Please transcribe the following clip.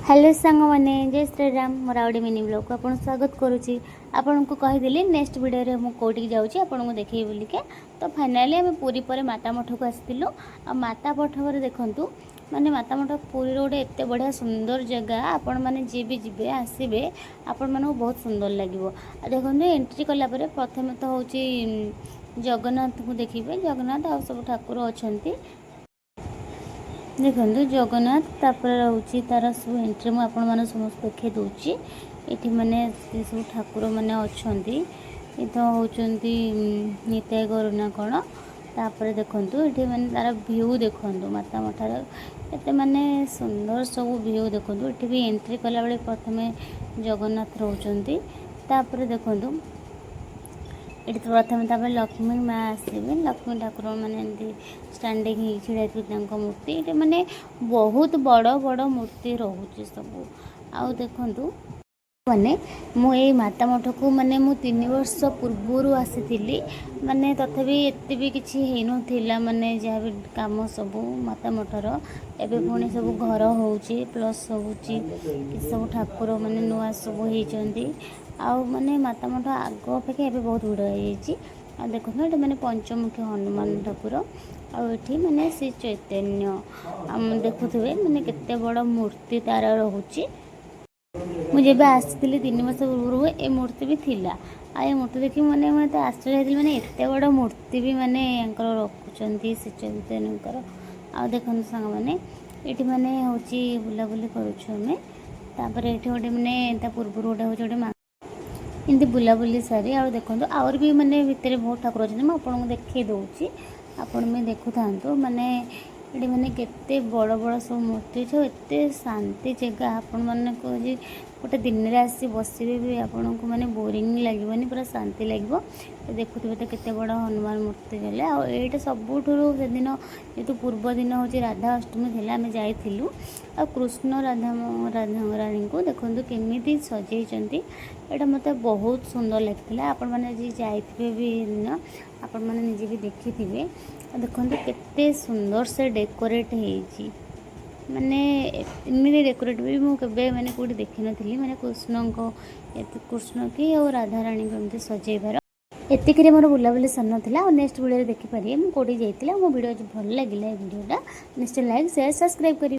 Hello ସାଙ୍ଗମାନେ, ଜୟ ଶ୍ରୀରାମ। ମୋର ଆଉ ଗୋଟେ ମିନି ବ୍ଲଗ୍କୁ ଆପଣଙ୍କୁ ସ୍ୱାଗତ କରୁଛି। ଆପଣଙ୍କୁ କହିଥିଲି ନେକ୍ସଟ ଭିଡ଼ିଓରେ ମୁଁ କେଉଁଠିକି ଯାଉଛି ଆପଣଙ୍କୁ ଦେଖେଇବି ବୋଲିକେ। ତ ଫାଇନାଲି ଆମେ ପୁରୀ ପରେ ମାତା ମଠକୁ ଆସିଥିଲୁ। ଆଉ ମାତା ମଠ ପରେ ଦେଖନ୍ତୁ, ମାନେ ମାତା ମଠ ପୁରୀର ଗୋଟେ ଏତେ ବଢ଼ିଆ ସୁନ୍ଦର ଜାଗା। ଆପଣମାନେ ଯିଏ ବି ଯିବେ ଆସିବେ, ଆପଣମାନଙ୍କୁ ବହୁତ ସୁନ୍ଦର ଲାଗିବ। ଆଉ ଦେଖନ୍ତୁ, ଏଣ୍ଟ୍ରି କଲା ପରେ ପ୍ରଥମେ ତ ହେଉଛି ଜଗନ୍ନାଥଙ୍କୁ ଦେଖିବେ। ଜଗନ୍ନାଥ ଆଉ ସବୁ ଠାକୁର ଅଛନ୍ତି। ଦେଖନ୍ତୁ ଜଗନ୍ନାଥ, ତାପରେ ରହୁଛି ତାର ସବୁ ଏଣ୍ଟ୍ରି। ମୁଁ ଆପଣମାନଙ୍କୁ ସମସ୍ତେ ଦେଖାଇ ଦେଉଛି। ଏଠି ମାନେ ସେ ସବୁ ଠାକୁର ମାନେ ଅଛନ୍ତି। ଏ ତ ହେଉଛନ୍ତି ନିତାଇ ଗରୁ ନା କ'ଣ। ତାପରେ ଦେଖନ୍ତୁ, ଏଠି ମାନେ ତାର ଭିଉ ଦେଖନ୍ତୁ। ମାତା ମଠର କେତେ ମାନେ ସୁନ୍ଦର ସବୁ ଭିଉ ଦେଖନ୍ତୁ। ଏଠି ବି ଏଣ୍ଟ୍ରି କଲାବେଳେ ପ୍ରଥମେ ଜଗନ୍ନାଥ ରହୁଛନ୍ତି। ତାପରେ ଦେଖନ୍ତୁ, ଏଠି ତ ପ୍ରଥମେ ତାପରେ ଲକ୍ଷ୍ମୀ ମା ଆସିବେ। ଲକ୍ଷ୍ମୀ ଠାକୁର ମାନେ ଏମିତି ଷ୍ଟାଣ୍ଡିଂ ହେଇକି ଛିଡ଼ା ହେଇଥିବେ ତାଙ୍କ ମୂର୍ତ୍ତି। ଏଠି ମାନେ ବହୁତ ବଡ଼ ବଡ଼ ମୂର୍ତ୍ତି ରହୁଛି ସବୁ। ଆଉ ଦେଖନ୍ତୁ, ମାନେ ମୁଁ ଏଇ ମାତା ମଠକୁ ମାନେ ମୁଁ 3 ବର୍ଷ ପୂର୍ବରୁ ଆସିଥିଲି। ମାନେ ତଥାପି ଏତେ ବି କିଛି ହେଇନଥିଲା, ମାନେ ଯାହା ବି କାମ ସବୁ ମାତା ମଠର। ଏବେ ପୁଣି ସବୁ ଘର ହେଉଛି, ପ୍ଲସ୍ ହେଉଛି କିଛି ସବୁ ଠାକୁର ମାନେ ନୂଆ ସବୁ ହେଇଛନ୍ତି। ଆଉ ମାନେ ମାତା ମଠ ଆଗ ଅପେକ୍ଷା ଏବେ ବହୁତ ଭିଡ଼ ହେଇଯାଇଛି। ଆଉ ଦେଖନ୍ତୁ, ଏଠି ମାନେ ପଞ୍ଚମୁଖୀ ହନୁମାନ ଠାକୁର ଆଉ ଏଠି ମାନେ ଶ୍ରୀ ଚୈତନ୍ୟ ଆମ ଦେଖୁଥିବେ, ମାନେ କେତେ ବଡ଼ ମୂର୍ତ୍ତି ତାର ରହୁଛି। ମୁଁ ଯେବେ ଆସିଥିଲି 3 ବର୍ଷ ପୂର୍ବରୁ, ଏ ମୂର୍ତ୍ତି ବି ଥିଲା। ଆଉ ଏ ମୂର୍ତ୍ତି ଦେଖି ମାନେ ମୁଁ ଏତେ ଆଶ୍ଚର୍ଯ୍ୟ ହେଇଥିଲି, ମାନେ ଏତେ ବଡ଼ ମୂର୍ତ୍ତି ବି ମାନେ ୟାଙ୍କର ରଖୁଛନ୍ତି ଶ୍ରୀ ଚୈତନ୍ୟଙ୍କର। ଆଉ ଦେଖନ୍ତୁ ସାଙ୍ଗମାନେ, ଏଠି ମାନେ ହେଉଛି ବୁଲାବୁଲି କରୁଛୁ ଆମେ। ତାପରେ ଏଠି ଗୋଟେ ମାନେ ତା ପୂର୍ବରୁ ଗୋଟେ ହେଉଛି ଗୋଟେ ମା ଏମିତି ବୁଲାବୁଲି ସାରି, ଆଉ ଦେଖନ୍ତୁ, ଆହୁରି ବି ମାନେ ଭିତରେ ବହୁତ ଠାକୁର ଅଛନ୍ତି। ମୁଁ ଆପଣଙ୍କୁ ଦେଖେଇ ଦେଉଛି, ଆପଣ ବି ଦେଖୁଥାନ୍ତୁ। ମାନେ ଏଠି ମାନେ କେତେ ବଡ଼ ବଡ଼ ସବୁ ମୂର୍ତ୍ତି ଅଛି ଆଉ ଏତେ ଶାନ୍ତି ଜାଗା। ଆପଣମାନଙ୍କୁ ଆଜି ଗୋଟେ ଦିନରେ ଆସି ବସିବେ ବି ଆପଣଙ୍କୁ ମାନେ ବୋରିଂ ଲାଗିବନି, ପୁରା ଶାନ୍ତି ଲାଗିବ। ଦେଖୁଥିବେ ତ କେତେ ବଡ଼ ହନୁମାନ ମୂର୍ତ୍ତି ଦେଲେ। ଆଉ ଏଇଟା ସବୁଠାରୁ ସେଦିନ ଯେହେତୁ ପୂର୍ବ ଦିନ ହେଉଛି ରାଧା ଅଷ୍ଟମୀ ଥିଲା, ଆମେ ଯାଇଥିଲୁ। ଆଉ କୃଷ୍ଣ ରାଧା ରାଧା ରାଣୀଙ୍କୁ ଦେଖନ୍ତୁ କେମିତି ସଜେଇଛନ୍ତି। ଏଇଟା ମୋତେ ବହୁତ ସୁନ୍ଦର ଲାଗିଥିଲା। ଆପଣମାନେ ଆଜି ଯାଇଥିବେ ବି ଦିନ, ଆପଣମାନେ ନିଜେ ବି ଦେଖିଥିବେ। ଆଉ ଦେଖନ୍ତୁ କେତେ ସୁନ୍ଦର ସେ ଡେକୋରେଟ୍ ହେଇଛି। ମାନେ ଏମିତି ଡେକୋରେଟ୍ ବି ମୁଁ କେବେ ମାନେ କେଉଁଠି ଦେଖିନଥିଲି। ମାନେ କୃଷ୍ଣଙ୍କ କୃଷ୍ଣ କି ଆଉ ରାଧାରାଣୀଙ୍କୁ ଏମିତି ସଜେଇବାର। ଏତିକିରେ ମୋର ବୁଲାବୁଲି ସରିନଥିଲା। ଆଉ ନେକ୍ସଟ ଭିଡ଼ିଓରେ ଦେଖିପାରିବେ ମୁଁ କେଉଁଠି ଯାଇଥିଲି। ଆଉ ମୋ ଭିଡ଼ିଓ ଯଦି ଭଲ ଲାଗିଲା, ଏ ଭିଡ଼ିଓଟା ନିଶ୍ଚୟ ଲାଇକ୍, ସେୟାର, ସବସ୍କ୍ରାଇବ୍ କରିବେ।